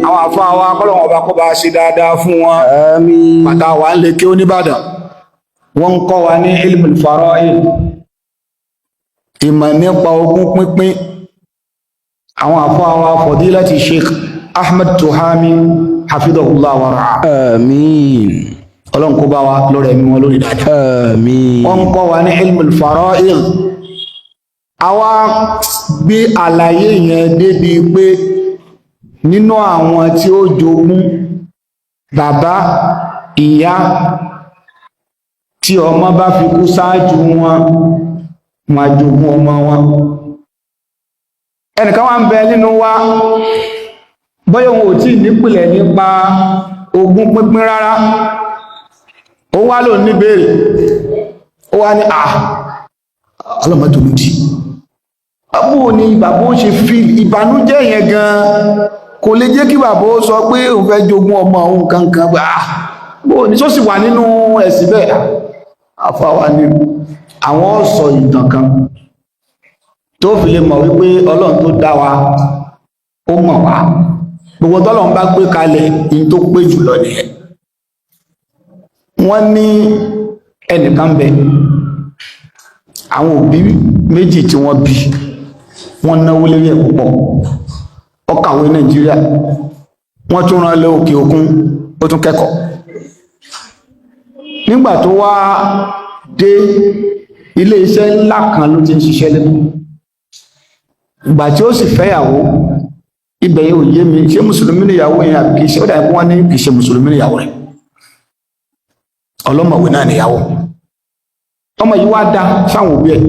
Àwọn àfáà wa, kọ́lọ̀wọ̀n ọba kó bá ṣe dáadáa fún wọn. Àmín. Pàtà wà ń lè kí ó nìbàdàn, wọ́n ń kọ́ wa ní ilmul fara'id, ìmọ̀ nípa ogún pínpín. Àwọn àfáà wa, fadilati Sheikh Ahmed Tuhami, hafidhahullah wa ra'ah. Àmín. Ọlọ́run kó bá wa lórí ẹ̀mí wọn lórí dáadáa. Àmín. Wọ́n ń kọ́ wa ní ilmul fara'id. Àwa gbé àlàyé yẹn débi pé nínú àwọn tí ó jogún, bàbá, ìyá, tí ọmọ bá fi kú ṣáájú wọn, wọn á jogún ọmọ wọn. Ẹnìkan wá ń bẹ nínú wa, bóyá òun ò tí ì nípìlẹ̀ nípa ogún pínpín rárá. Ó wá lò ní béèrè, ó wá ní à ọlọ́mọ tó lòdì báwo ni bàbá ó ṣe fi ìbànújẹ́ yẹn gan kò lè jẹ́ kí bàbá ó sọ pé òun fẹ́ jogún ọmọ òun kankan pé ah, bó ní sọ sì wà nínú ẹ̀sìn bẹ́ẹ̀. Àfáwà ní àwọn sọ ìtàn kan tó fi lè mọ̀ wípé Ọlọ́run tó dá wa, ó mọ̀ wá. Gbogbo tọ́lọ́run bá gbé kalẹ̀ in tó pé jùlọ nìyẹn. Wọ́n ní ẹnìkan bẹ, àwọn òbí méjì tí wọ́n bí, wọ́n náwó lérí ẹ̀ púpọ̀. Ó kàwé Nàìjíríà, wọ́n tún rán lé òkè òkun, ó tún kẹ́kọ̀ọ́. Nígbà tó wá dé, ilé iṣẹ́ ńlá kan ló ti ń ṣiṣẹ́ lẹ́nu. Ìgbà tí ó sì fẹ́yàwó, ibẹ̀ yẹn ò yé mi, ṣé mùsùlùmí níyàwó yẹn àbí kìí ṣe? Ó dàbí wọ́n ní kìí ṣe mùsùlùmí níyàwó rẹ̀. Ọlọ́mọ̀wé náà níyàwó. Ọmọ yìí wá dá sáwọn òbí ẹ̀.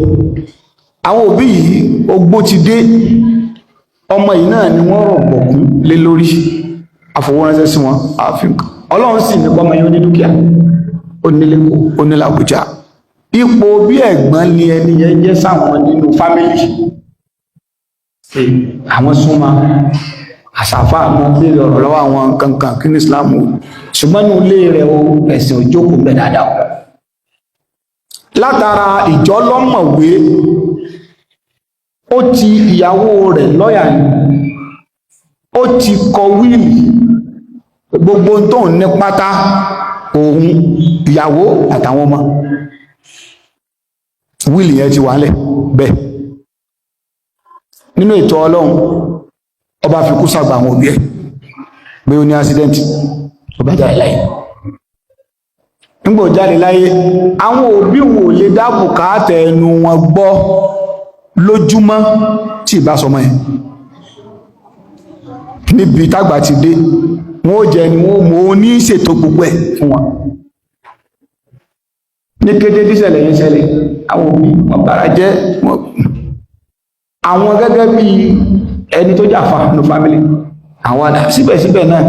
Àwọn òbí yìí, ogbó ti dé, ọmọ yìí náà ni wọ́n rọ̀gbọ̀kún lé lórí, àfọwọ́ránṣẹ́ sí wọn, àfihàn. Ọlọ́run sì ní pọ́mọ yìí ó ní dúkìá, ó nílé kó, ó ní l'Àbújá. Ipò bí ẹ̀gbọ́n ni ẹni yẹn jẹ́ sáwọn nínú family. Àwọn súnmọ́ àṣàfà, àwọn béèrè ọ̀rọ̀ lọ́wọ́ àwọn kankan, kí ní Islam o. Ṣùgbọ́n ní ilé rẹ̀ o, ẹ̀sìn òjókòó bẹ̀ dáadáa o. Látara ìjọ lọ́mọ̀wé, ó ti ìyàwó rẹ̀ lọ́yà ni, ó ti kọ will gbogbo tó ń ní pátá, òun, ìyàwó àtàwọn ọmọ. Will yẹn ti wà lẹ̀ bẹ́ẹ̀. Nínú ètò Ọlọ́run, ọba fi kú sàgbà àwọn òbí ẹ̀, pé ó ní accident, ọba jáde láyé. Nígbò jáde láyé, àwọn òbí wọn ò lè dá bùkátà ẹnu wọn gbọ́ lójúmọ́ tí ìbá sọmọ yẹn. Níbi tágbà ti dé, wọn ó jẹ ni wọn ó mú ó ní ṣètò gbogbo ẹ̀ fún wọn. Ní kété tí ṣẹlẹ̀ yẹn ṣẹlẹ̀, àwọn òbí wọn bára jẹ́ wọn. Àwọn gẹ́gẹ́ bí ẹni tó jàfà ní family àwọn àdá, síbẹ̀síbẹ̀ náà,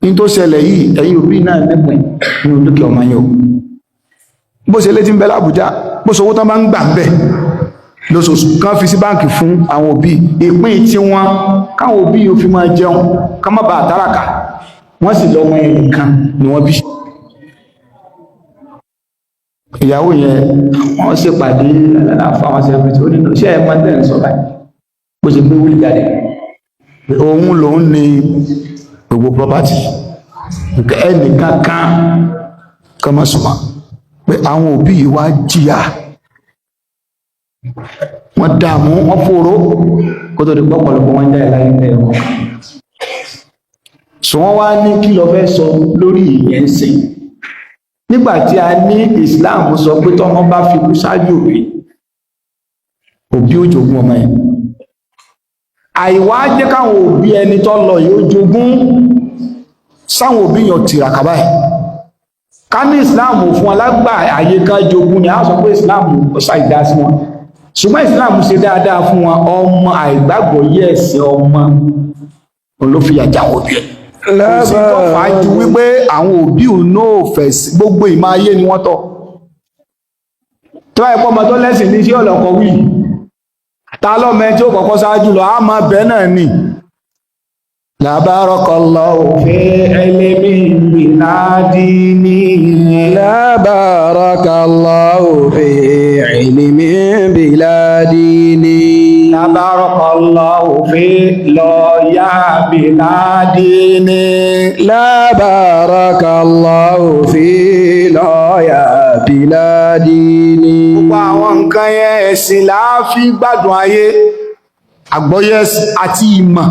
ní tó ṣẹlẹ̀ yìí, ẹ̀yin òbí náà nípìn nínú dúkìá ọmọ yẹn o. Bó ṣe létí ń bẹ l'Àbújá, bó ṣe owó tán bá ń gbà ń bẹ̀ lóṣooṣù, kán fi sí báǹkì fún àwọn òbí, ìpín tí wọ́n káwọn òbí yóò fi máa jẹun, ká má bàa táràkà. Wọ́n sì lọ́mọ yẹn nìkan ni wọ́n bí. Ìyàwó yẹn, wọ́n ṣèpàdé aláàfáà, àwọn sẹ́fẹ̀tì ó nínú iṣẹ́ ẹ̀ máa ń tẹ̀ ń sọ báyìí. Bó ṣe gbé will jáde, òun lòun ní gbogbo property. Ẹnìkan kan kan mọ́ súnmọ́ pé àwọn òbí yìí wá jìyà, wọ́n dààmú, wọ́n fòró, kó tó di pọ́pọ̀lọpọ̀ wọ́n jáde láyé lẹ́ẹ̀kọ́. So wọ́n wá ní kí lọ fẹ́ sọ lórí ìyẹn ń sìn, nígbà tí a ní Islam sọ pé tọ́mọ bá fi kú ṣáájú òbí, òbí ó jogún ọmọ yẹn. Àìwá jẹ́ káwọn òbí ẹni tó lọ yóò jogún, sáwọn òbí yàn tìràkà báyìí. Ká ní Islam fún alágbà àyè kan jogún ni, a sọ pé Islam ó ṣàìdá sí wọn, ṣùgbọ́n Islam ṣe dáadáa fún wọn. Ọmọ àìgbàgbọ́ yí ẹ̀sìn ọmọ olófìyà jà àwọn òbí ẹ̀. Kò sí tó fà á ju wípé àwọn òbí òun náà fẹ̀ sí gbogbo ìmọ̀ ayé ni wọ́n tọ́. Tó bá ẹ̀pọ̀ ọmọ tó lẹ́sìn ní sí ọ̀lọ́kọ̀ wí ta lọ́mọ tí ó kọ́kọ́ ṣáájú lọ, á máa bẹ́ náà ni. La barakallahu fi ilmin bila dini. La barakallahu fi ilmin bila dini. Tabarakallahu fi lọ́yà bìládìní. لا بارك الله في لا بلا دين. Gbogbo àwọn nǹkan yẹn, ẹ̀sìn láàfi gbádùn ayé, àgbọ́yé ẹ̀sìn àti ìmọ̀.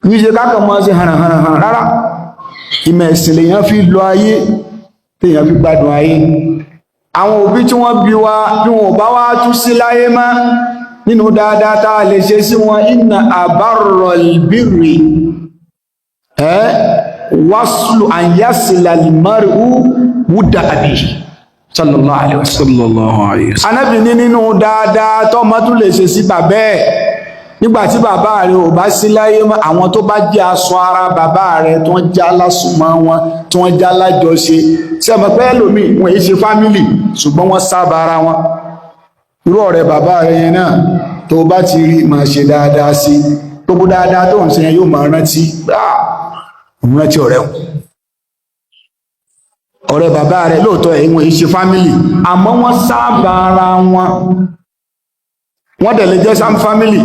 Kì í ṣe kákan mọ́ sí hànàhànà rárá. Ìmọ̀ ẹ̀sìn lèyàn fi lọ ayé, téèyàn fi gbádùn ayé. Àwọn òbí tí wọ́n bí wa, bí wọn ò bá wá tú sí láyé mọ́, nínú dáadáa tá a lè ṣe sí wọn, inna abarral birri ẹ́ waslu an yasila al-mar'u wudda abihi, sallallahu alaihi wasallam. Sallallahu alayhi wa sallam. Anábì ní nínú dáadáa tọ́mọ tún lè ṣe sí bàbá ẹ̀ nígbà tí bàbá rẹ̀ ò bá sí láyé mọ́, àwọn tó bá jẹ́ aṣọ ara bàbá rẹ̀, tí wọ́n já lásùnmọ́ wọn, tí wọ́n já lájọṣe. Ṣé ọmọ pé ẹlòmíì, wọn èyí ṣe family, ṣùgbọ́n wọ́n sábà ara wọn. Irú ọ̀rẹ́ bàbá rẹ̀ yẹn náà, tó bá ti rí, máa ṣe dáadáa sí. Gbogbo dáadáa tó ń ṣe yẹn, yóò máa rántí. Ah, òun rántí ọ̀rẹ́ òun, ọ̀rẹ́ bàbá rẹ̀. Lóòótọ́ ẹ̀yìn wọn èyí ṣe family, àmọ́ wọ́n sábà ara wọn. Wọ́n dẹ̀ lè jẹ́ same family.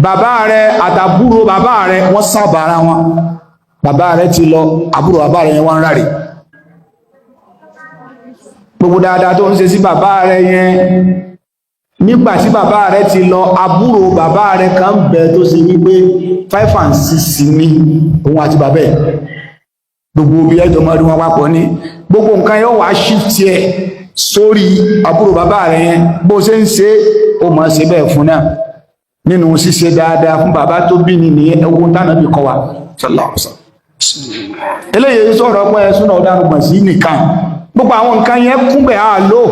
Bàbá rẹ̀ àtàbúrò bàbá rẹ̀, wọ́n sábà ara wọn. Bàbá rẹ̀ ti lọ, àbúrò bàbá rẹ̀ yẹn wọ́n ń ráre. Gbogbo dáadáa tó ń ṣe sí bàbá rẹ̀ yẹn nígbà tí bàbá rẹ̀ ti lọ, àbúrò bàbá rẹ̀ kan bẹ tó ṣe wípé 5 and 6 ní òun àti bàbá ẹ̀. Gbogbo bí ẹjọ́ mọ́ rí wọn papọ̀ ní gbogbo nǹkan yóò wá shift ẹ̀ sórí àbúrò bàbá rẹ̀ yẹn. Bó ṣe ń ṣe, ó mọ̀ ṣe bẹ́ẹ̀ fún náà. Nínú ṣíṣe dáadáa fún bàbá tó bí ní nìyẹn. Ẹwọ́n tánàbí kọ́ wa, sallallahu alaihi wasallam. Eléyìí sọ̀rọ̀ pé súnà ọ̀darùngbọ̀n sí nìkan. Gbogbo àwọn nǹkan yẹn kúnbẹ̀ á lò.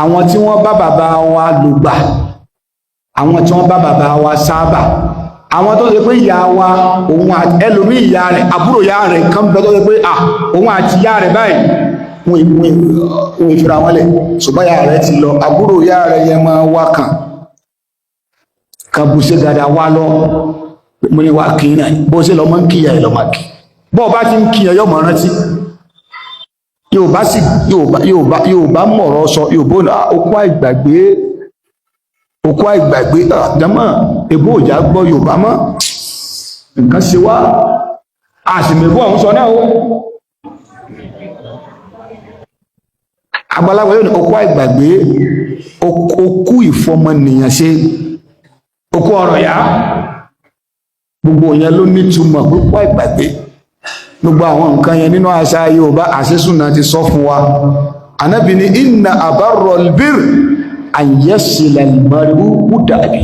Àwọn tí wọ́n bá bàbá wa lògbà, àwọn tí wọ́n bá bàbá wa sábà, àwọn tó ṣe pé ìyá wa, òun àti ẹlòmí, ìyá rẹ̀, àbúrò ìyá rẹ̀ kan bẹ tó ṣe pé à òun àti ìyá rẹ̀ báyìí, wọ́n ìfira wọn lẹ̀, ṣùgbọ́n ìyá rẹ̀ ti lọ, àbúrò ìyá rẹ̀ yẹn máa wá kàn kan bù ṣe dáadáa wá lọ. Mo ní wá kí náà, bó ṣe lọ mọ́ ń kíyà ẹ̀ lọ máa kí. Bó bá ti ń kíyà, yóò mọ̀ rántí. Yorùbá sì, Yorùbá mọ̀rọ̀ sọ. Yorùbá ní okú àìgbàgbé, okú àìgbàgbé jama. Ebó òjá gbọ́ Yorùbá mọ́. Nǹkan ṣe wá, a sì mẹ́bọ́ ọ̀hún sọ náà o. Àgbàlagbà yóò ní okú àìgbàgbé, okú ìfọmọnìyàn ṣe, okú ọ̀rọ̀ yá. Gbogbo yẹn ló nítumọ̀ púpọ̀. Àìgbàgbé, gbogbo àwọn nǹkan yẹn nínú àṣà Yorùbá, àṣesùnà ti sọ fún wa. Ànábì ní inna abarral bir an yasila al-mar'u wudda-abi.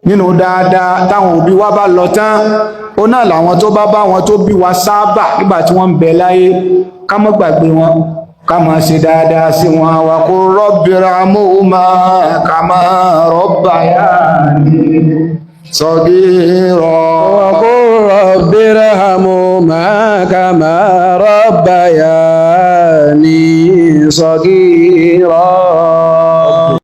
Nínú dáadáa táwọn òbí wa bá lọ tán, ó náà làwọn tó bá bá wọn tó bí wa sábà nígbà tí wọ́n ń bẹ láyé, ká má gbàgbé wọn, ká máa ṣe dáadáa sí wọn. Wa qur rabbirhamhuma kama rabbayani sagira. وقل رب ارحمهما كما ربياني صغيرا.